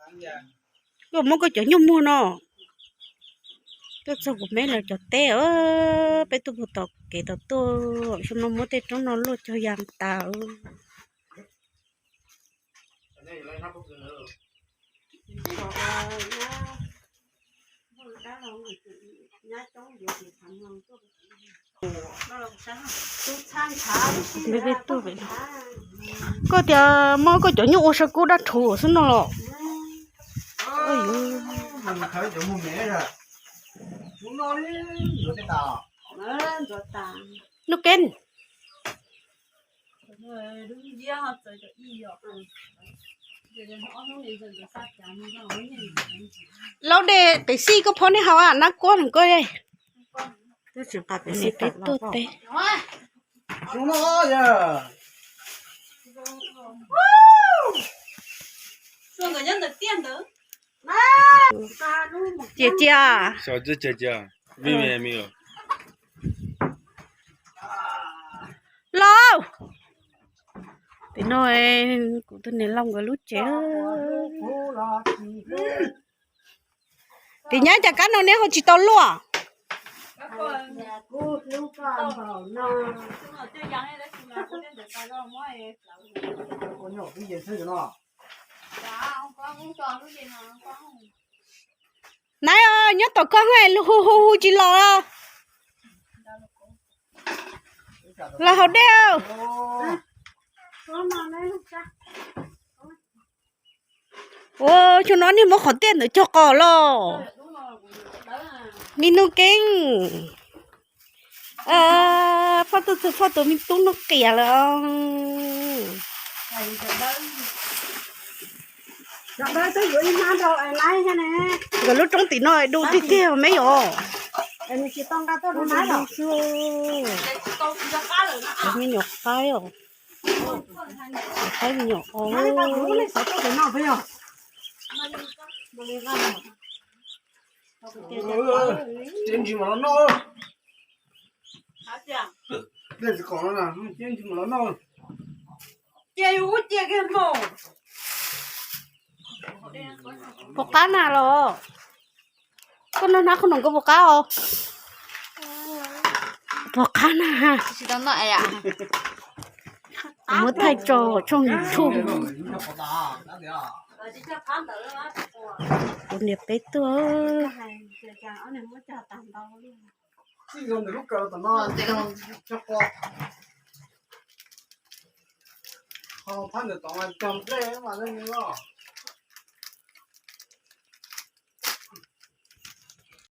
Koj muab koj cov nyuj muag no tuaj txog kuv me lawv cov teb, peb tuaj puag tom kev tom tuaj, xyoo no muab tej roob no luaj cog ya tas. Koj tias muab koj cov nyuj ua saw kub dab rhuv xwb no los? Nub keb. Laub dej pem xij koj phob nej haus, nab kuab nws koj. Peb tuaj teb. Cia cia. Los, tim no kuv tus niam laus nkawd lub tsev. Tim nyab cas kab no neb ho tsis tau luaj? Nab, nyob tom koj hu hu hu tsis los. Los haus dej. Ua, xyoo no niag muab qhov tiaj ntawd cog qos los. Mi Nub Keeb, Phoj Tub Txwg Phoj tus me tub Nub Qias lawm. Nkawd lub roob tim no du tiag tiag me yom. Me nyuam qaib os. Qaib me nyuam os. Puas qab na los? Koj noj hnab qhob noom koj puas qab os? Puas qab na? Muab thaij tso tshooj YouTube. Kuv niam peb tuaj.